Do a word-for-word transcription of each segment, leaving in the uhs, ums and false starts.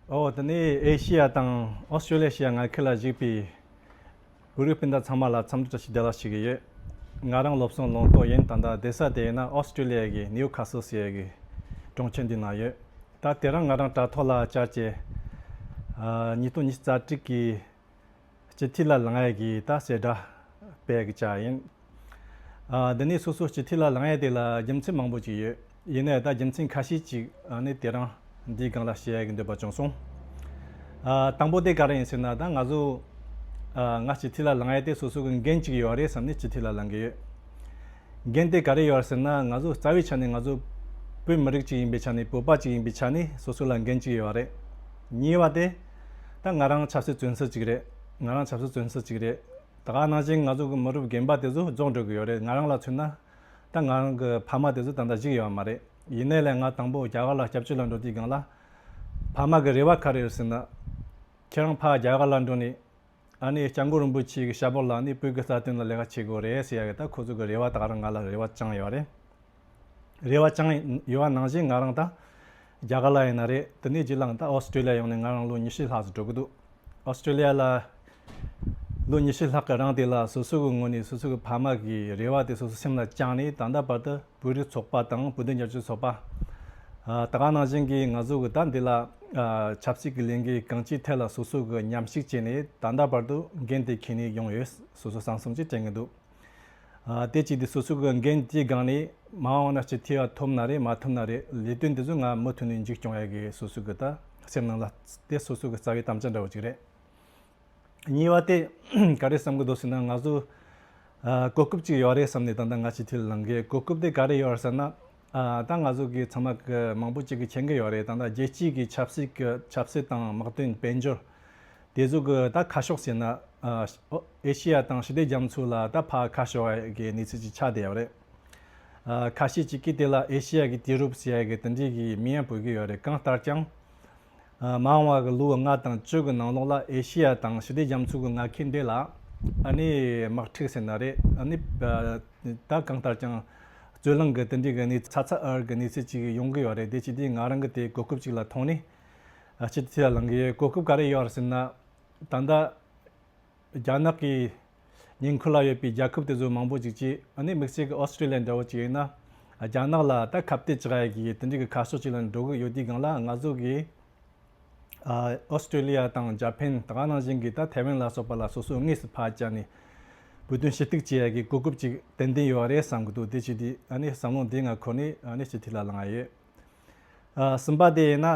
ཨོ་དེ་ནས་ཨེ་ཤི་ཡ་དང་ཨོ་སི་ཀྲོ་ལི་ཡ་ཤི་ཡ་མངའ་ཁུལ་ལ་བཞུགས་པའི་བོད་རིགས་སྤུན་ཟླ་ཚང་མ་ལ་འཚམས་འདྲི་བཀྲ་ཤིས་བདེ་ལེགས་ཞུ་གི་ཡོད། ང་རང་བློ་བཟང་ལུང་རྟོགས་ཡིན། ད་ལྟ་བསྡད་ས་དེ་ཡིན་ན་ཨོ་སི་ཀྲོ་ལི་ཡ་གི་ནིའུ་ཁ་སལ་ཟེར་ཡ་གི་གྲོང་ཁྱེར་འདི་ན་ཡོད། ད་དེ་རིང་ང་རང་དྲ་ཐོག་ལ་བཅར་བྱས་ཉིས་སྟོང་ཉི་ཤུ་རྩ་དྲུག་གི་སྤྱི་འཐུས་ལ་ལངས་ཡ་གི་ད་གསལ་བསྒྲགས་སྤེལ་གི་བཅར་ཡིན། ཨ། འདི་ནས་སོ་སོ་སྤྱི་འཐུས་ལ་ལངས་ཡ་དེ་ལ་རྒྱུ་མཚན་མང་པོ་ཅིག་ཡོད། ཡིན་ནའི་ད་རྒྱུ་མཚན་ཁ་ཤས་ཅིག་ཨ་ནི་དེ་རིང་འདིའི་སྒང་ལ་བཤད་ཡ་གི་འདོད་པ་བྱུང་སོང་། ཨ། དང་པོ་དེ་ག་རེ་ཡིན་ཟེར་ན། ད་ང་ཚོ་ཨ་ང་སྤྱི་འཐུས་ལ་ལངས་ཡ་དེ་སོ་སོ་གི་འགན་ཅིག་ཡོད་རེད་བསམ་ནས་སྤྱི་འཐུས་ལ་ལངས་གི་ཡོད། འགན་དེ་ག་རེ་ཡོད་ཟེར་ན། ང་ཚོ་རྩ་བའི་ཆ་ནས་ང་ཚོ་བོད་མི་རིགས་ཅིག་ཡིན་པའི་ཆ་ནས། བོད་པ་ཅིག་ཡིན་པའི་ཆ་ནས་སོ་སོ་ལ་འགན་ཅིག་ཡོད་རེད། གཉིས་པ་དེ་ད་ང་རང་ཆབ་སྲིད་བཙོན་ཟུར་ཅིག་རེད། ང་རང་ཆབ་སྲིད་བཙོན་ཟུར་ཅིག་རེད། ད་ག་ནང་བཞིན་ང་ཚོ་གི་མི་རབས་རྒན་པ་དེ་ཚོ་རྫོགས་འགྲོ་གི་ཡོད་རེད། ང་རང་ལ་མཚོན་ན། ད་ང་རང་གི་ཕ་མ་དེ་ཚོ་ད་ལྟ་བཞུགས་ཡོད་མ་རེད། ཡིན་ནའི་ལས་ང་དང་པོ་རྒྱ་གར་ལ་སྐྱབས་བཅོལ་ལ་འགྲོ་དུས་སྒང་ལ་ཕ་མ་གི་རེ་བ་ག་རེ་ཡོད་ཟེར་ན། ཁྱེད་རང་ཕར་རྒྱ་གར་ལ་འགྲོ་ནས་ཨ་ནི་སྐྱབས་མགོན་རིན་པོ་ཆེ་གི་ཞབས་འོག་ལ་ཨ་ནི་བོད་ཀྱི་རྩ་དོན་ལ་ལས་ཀ་བྱེད་དགོས་རེད་ཟེར་ཡ་གི་ད་ཁོ་ཚོ་གི་རེ་བ་ད་ག་རང་ང་ལ་རེ་བ་བཅངས་ཡོད་རེད། རེ་བ་བཅངས་ཡོད་པ་ནང་བཞིན་ང་རང་ད་རྒྱ་གར་ལ་ཡིན་ན་རེད། དེ་ནས་རྗེས་ལ་ད་ཨོ་སི་ཀྲོ་ལི་ཡ་ཡོང་ནས་ང་རང་ལོ་ཉི་ཤུ་ལྷག་ཙམ་འགྲོ་གི་འདུག་ཨོ་སི་ཀྲོ་ལི་ཡ་ལ་ལོ་ཉི་ཤུ་ལྷག་གི་རིང་དེ་ལ་སོ་སོ་གི་ངོས་ནས་སོ་སོ་གི་ཕ་མ་གི་རེ་བ་དེ་སོ་སོ་སེམས་ལ་བཅངས་ནས། ད་ལྟ་བར་དུ་བོད་རིགས་ཚོགས་པ་དང་བོད་དོན་རྒྱབ་སྐྱོར་ཚོགས་པ། ཨ། ད་ག་ནང་བཞིན་གྱི་ང་ཚོ་གི་ད་འདི་ལ་ཨ་ཆབ་སྲིད་ཀྱི་ལས་འགུལ་གང་ཅིའི་ཐད་ལ་སོ་སོ་གི་མཉམ་ཞུགས་བྱས་ནས་ད་ལྟ་བར་དུ་འགན་དེ་འཁྱེར་ནས་ཡོང་ཡོད། སོ་སོ་བསམ་བསམ་ཅིག་དྲན་གྱི་འདུག་ཨ། དེ་གཅིག་དེ་སོ་སོ་གི་འགན་དེའི་སྒང་ནས་མ་འོངས་ན་སྤྱི་འཐུས་ཡ་ཐོབ་ན་རེད་མ་ཐོབ་ན་རེད། ལས་དོན་དེ་ཚོ་ང་མུ་མཐུད་ནས་མཇུག་སྐྱོང་ཡ་གི་སོ་སོ་གི་ད་སེམས་ནང་ལ་དེ་སོ་སོ་གི་རྩ་བའི་དམ་བཅའ་འདྲ་བོ་ཅིག་རེད། གཉིས་པ་དེ་ག་རེ་བསམ་གི་འདུག་ཟེར་ན། ང་ཚོ་ཨ་གོ་སྐབས་ཅིག་ཡོད་རེད་བསམ་ནས་ད་ལྟ་ང་སྤྱི་འཐུས་ལ་ལངས་གི། གོ་སྐབས་དེ་ག་རེ་ཡོད་རེད་ཟེར་ན། ཨ་ད་ང་ཚོ་གི་ཚང་མ་གི་མང་པོ་ཅིག་གི་མཁྱེན་གི་ཡོད་རེད། ད་ལྟ་རྒྱལ་སྤྱིའི་གི་ཆབ་སྲིད་གི་ཆབ་སྲིད་དང་དམག་དོན་དཔལ་འབྱོར་དེ་ཚོ་གི་ད་ཁ་ཕྱོགས་ཟེར་ན། ཨ་ཨེ་ཤི་ཡ་དང་ཞི་བདེ་རྒྱ་མཚོ་ལ་ད་ཕར་ཁ་ཕྱོགས་ཡ་གི་གནས་ཚུལ་ཅིག་ཆགས་བསྡད་ཡོད་རེད། ཨ་ཁ་ཤས་ཅིག་གིས་དེ་ལ་ཨེ་ཤི་ཡ་གི་དུས་རབས་ཟེར་ཡ་གི་དེ་འདྲའི་གི་མིང་ཡང་འབོད་གི་ཡོད་རེད། གང་ལྟར་ཀྱང་། ཨ་མ་འོངས་པ་གི་ལོ་ལྔ་དང་བཅུ་གི་ནང་ལོགས་ལ་ཨེ་ཤི་ཡ་དང་ཞི་བདེ་རྒྱ་མཚོ་གི་མངའ་ཁུལ་འདི་ལ་ཨ་ནི་དམག་འཁྲུག་ཟེར་ན་རེད། ཨ་ནི་ཨ་ད་གང་ལྟར་ཀྱང་རྩོད་གླེང་གི་དེ་འདྲའི་གི་གནས་ཚ་ཚ་འུར་གི་གནས་ཚུལ་ཅིག་ཡོང་གི་ཡོད་རེད། དེ་ཅི་དེ་ང་རང་གི་དེ་གོ་སྐབས་ཅིག་ལ་མཐོང་ནས་ཨ་སྤྱི་འཐུས་ལ་ལངས་གི་ཡོད། གོ་སྐབས་ག་རེ་ཡོད་རེད་ཟེར་ན། ད་ལྟ་རྒྱ་ནག་གི་ཉེ་འཁོར་ལ་ཡོད་པའི་རྒྱལ་ཁབ་དེ་ཚོ་མང་པོ་ཅིག་གིས། ཨ་ནི་དམིགས་བསལ་གྱི་ཨོ་སི་ཀྲི་ལི་ཡ་འདྲ་བོ་ཅིག་ཡིན་ན། རྒྱ་ནག་ལ་ད་ཁ་གཏད་བཅག་ཡ་གི་དེ་འདྲའི་གི་ཁ་ཕྱོགས་ཅིག་ལ་འགྲོ་གི་ཡོད་དུས་སྒང་ལ། ང་ཚོ་གིས་ཨ་ཨོ་སི་ཀྲི་ལི་ཡ་དང་ཇ་ཕན། ད་ག་ནང་བཞིན་གྱི་ད་ཐའེ་ཝན་ལ་སོགས་པ་ལ་སོ་སོ་དངོས་སུ་ཕར་བཅར་ནས་བོད་དོན་ཞུ་གཏུག་བྱེད་ཡ་གི་གོ་སྐབས་ཅིག་ཏན་ཏན་ཡོད་རེད་བསམ་གི་འདུག་དེ་བྱས་དུས་ཨ་ནི་བསམ་བློ་འདི་ང་འཁོར་ནས་ཨ་ནི་སྤྱི་འཐུས་ལ་ལངས་ཡ་ཡོད། ཨ་གསུམ་པ་དེ་ཡིན་ན།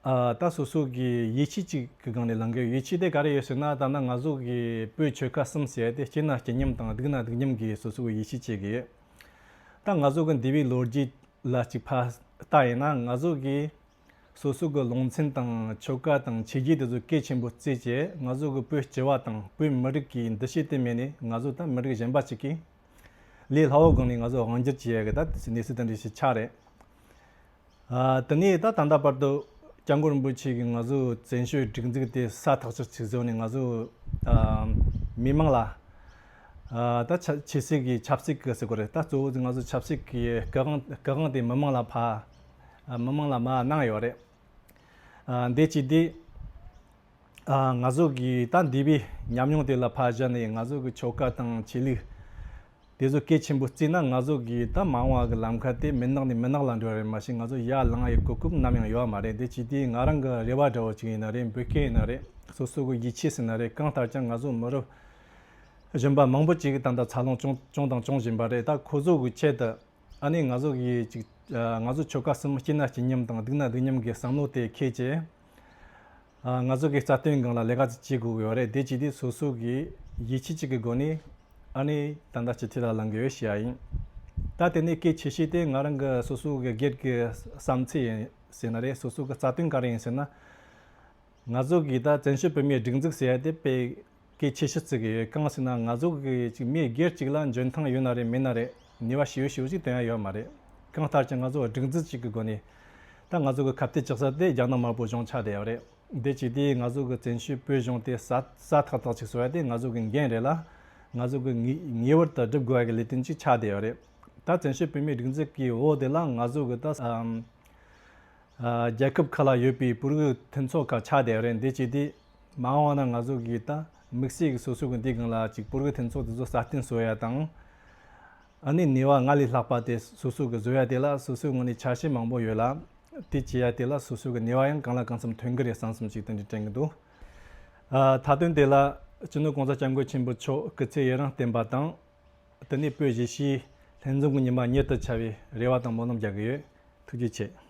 ཨ་ད་སོ་སོ་གི་ཡིད་ཆེས་ཅིག་གི་སྒང་ནས་ལངས་གི་ཡོད། ཡིད་ཆེས་དེ་ག་རེ་ཡོད་ཟེར་ན། ད་ནི་ང་ཚོ་གི་བོད་ཆོལ་ཁ་གསུམ་ཟེར་ཡ་དེ་སྐྱིད་ན་སྐྱིད་མཉམ་དང་སྡུག་ན་སྡུག་མཉམ་གི་སོ་སོ་གི་ཡིད་ཆེས་བྱེད་གི་ཡོད། ད་ང་ཚོ་གི་འདས་པའི་ལོ་རྒྱུས་ལ་ཅིག་ཕར་ལྟ་ཡིན་ན། ང་ཚོ་གི་སོ་སོ་གི་ལུང་ཚན་དང་ཆོལ་ཁ་དང་ཆོས་བརྒྱུད་དེ་ཚོ་གལ་ཆེན་པོ་བརྩིས་བྱས། ང་ཚོ་གི་བོད་སྤྱི་བ་དང་བོད་མི་རིགས་ཀྱི་འདུ་ཤེས་དེ་མེད་ནས། ང་ཚོ་ད་མི་རིགས་གཞན་པ་ཅིག་གི་ལས་སླ་བོའི་སྒང་ནས་ང་ཚོ་དབང་སྒྱུར་བྱེད་ཡ་གི་ད་གནས་ཚུལ་དེ་འདྲ་ཞིག་ཆགས་རེད། ཨ་དེ་ནས་ད་ད་ལྟ་བར་དུ་སྐྱབས་མགོན་རིན་པོ་ཆེ་གིས་ང་ཚོ་བཙན་བྱོལ་སྒྲིག་འཛུགས་དེ་སྲ་ཐག་ཆོད་ཅིག་བཟོས་ནས། ང་ཚོ་ཨ་མི་མང་ལ་ཨ་ད་ཆ་ཆབ་སྲིད་ཀྱི་ཆབ་སྲིད་ཀྱི་ཟེར་དགོས་རེད། ད་གཙོ་བོ་ང་ཚོ་ཆབ་སྲིད་ཀྱི་སྐུ་དབང་སྐུ་དབང་དེ་མི་མང་ལ་ཕར་ཨ་མི་མང་ལ་མར་གནང་ཡོད་རེད། ཨ་འདི་བྱས་དུས། ཨ་ང་ཚོ་གི་ད་འདས་པའི་ཉམས་མྱོང་དེ་ལ་ཕར་བཞག་ནས། ང་ཚོ་གི་ཆོལ་ཁ་དང་ཆོས་ལུགས་དེ་ཚོ་གལ་ཆེན་པོ་བརྩིས་ན། ང་ཚོ་གི་ད་མ་འོངས་པ་གི་ལམ་ཁ་དེ་མུན་ནག་ནས་མུན་ནག་ལ་འགྲོ་བ་རེད། མ་གཞི་ང་ཚོ་ཡར་ལངས་ཡའི་གོ་སྐབས་ནམ་ཡང་ཡོད་མ་རེད། དེ་བྱས་དུས་ང་རང་གི་རེ་བ་འདྲ་བོ་ཅིག་ཡིན་ན་རེད། འབོད་སྐུལ་ཡིན་ན་རེད། སོ་སོ་གི་ཡིད་ཆེས་ཟེར་ན་རེད། གང་ལྟར་ཀྱང་ང་ཚོ་མི་རབས་གཞོན་པ་མང་པོ་ཅིག་ད་ལྟ་འཚར་ལོངས་བྱུང་བྱུང་དང་འབྱུང་བཞིན་པ་རེད། ད་ཁོ་ཚོ་གི་ཆེད་དུ། ཨ་ནི་ང་ཚོ་གི་ཅིག་ཨ་ང་ཚོ་ཆོལ་ཁ་གསུམ་སྐྱིད་ན་སྐྱིད་མཉམ་དང་སྡུག་ན་སྡུག་མཉམ་གི་བསམ་བློ་དེ་འཁྱེར་བྱས། ཨ་ང་ཚོ་གི་རྩ་དོན་སྒང་ལ་ལས་ཀ་ཅིག་བྱེད་དགོས་ཀྱི་ཡོད་རེད། དེ་བྱས་དུས་སོ་སོ་གི་ཡིད་ཆེས་ཅིག་གི་སྒོ་ནས་ཨ་ནི་ད་ལྟ་སྤྱི་འཐུས་ལ་ལངས་ཀྱི་ཡོད་ཞུ་ཡ་ཡིན། ད་དེ་ནས་གལ་ཆེ་ཤོས་དེ་ང་རང་གི་སོ་སོ་གི་སྒེར་གྱི་བསམ་ཚུལ་ཡིན་ཟེར་ན་རེད། སོ་སོ་གི་རྩ་དོན་ག་རེ་ཡིན་ཟེར་ན། ང་ཚོ་གིས་ད་བཙན་བྱོལ་བོད་མིའི་སྒྲིག་འཛུགས་ཟེར་ཡ་དེ་དཔེ་གལ་ཆེ་ཤོས་བརྩི་གི་ཡོད། གང་ཟེར་ན་ང་ཚོ་གི་ཅིག་མི་སྒེར་གཅིག་ལ་འཇོན་ཐང་ཡོད་ན་རེད་མེད་ན་རེད། ནུས་པ་ཞེ་པོ་ཞེ་པོ་ཅིག་བཏོན་ཡ་ཡོད་མ་རེད། གང་ལྟར་ཀྱང་ང་ཚོ་སྒྲིག་འཛུགས་གཅིག་གི་སྒོ་ནས་ད་ང་ཚོ་གི་ཁ་གཏད་གཅོག་ས་དེ་རྒྱ་ནག་དམར་པོ་གཞུང་ཆགས་བསྡད་ཡོད་རེད། དེ་བྱས་དུས་ང་ཚོ་གི་བཙན་བྱོལ་བོད་གཞུང་དེ་སྲ་སྲ་ཐག་ཐག་ཅིག་བཟོ་ཡ་དེ་ང་ཚོ་གི་འགན་རེད་ལ། ང་ཚོ་གི་ངེས་ངེས་པར་དུ་སྒྲུབ་དགོས་ཡ་གི་ལས་དོན་ཅིག་ཆགས་བསྡད་ཡོད་རེད། ད་བཙན་བྱོལ་བོད་མིའི་སྒྲིག་འཛུགས་ཀྱི་འོག་དེ་ལ་ང་ཚོ་གི་ད་ཨམ། ཨ། རྒྱལ་ཁབ་ཁག་ལ་ཡོད་པའི་བོད་རིགས་མཐུན་ཚོགས་ཁག་ཆགས་བསྡད་ཡོད་རེད། འདི་བྱས་ཏེ་མ་འོངས་པ་ན་ང་ཚོ་གིས་ད་དམིགས་བསལ་གྱི་སོ་སོ་གི་འདི་སྒང་ལ་ཅིག་བོད་རིགས་མཐུན་ཚོགས་དེ་ཚོ་སྲ་བརྟན་བཟོ་ཡ་དང་། ཨ་ནི་ནུས་པ་སྔར་ལས་ལྷག་པ་དེ་སོ་སོ་གི་བཟོ་ཡ་དེ་ལ་སོ་སོའི་ངོས་ནས་འཆར་གཞི་མང་པོ་ཡོད་ལ། དེ་བྱེད་ཡ་དེ་ལ་སོ་སོ་གི་ནུས་པ་ཡང་གང་ལ་གང་འཚམ་ཐོན་གི་རེད་བསམ་བསམ་ཅིག་དེ་འདྲ་དྲན་གི་འདུག། ཨ། མཐའ་དོན་དེ་ལ་སྤྱི་ནོར་༸གོང་ས་༸སྐྱབས་མགོན་ཆེན་པོ་མཆོག་སྐུ་ཚེ་ཡུན་རིང་བརྟན་པ་དང་། དེ་ནས་བོད་གཞིས་བྱེས་ལྷན་འཛོམས་ཀྱི་ཉི་མ་མྱུར་དུ་འཆར་བའི་རེ་བ་དང་སྨོན་ལམ་རྒྱག་གི་ཡོད། ཐུགས་རྗེ་ཆེ།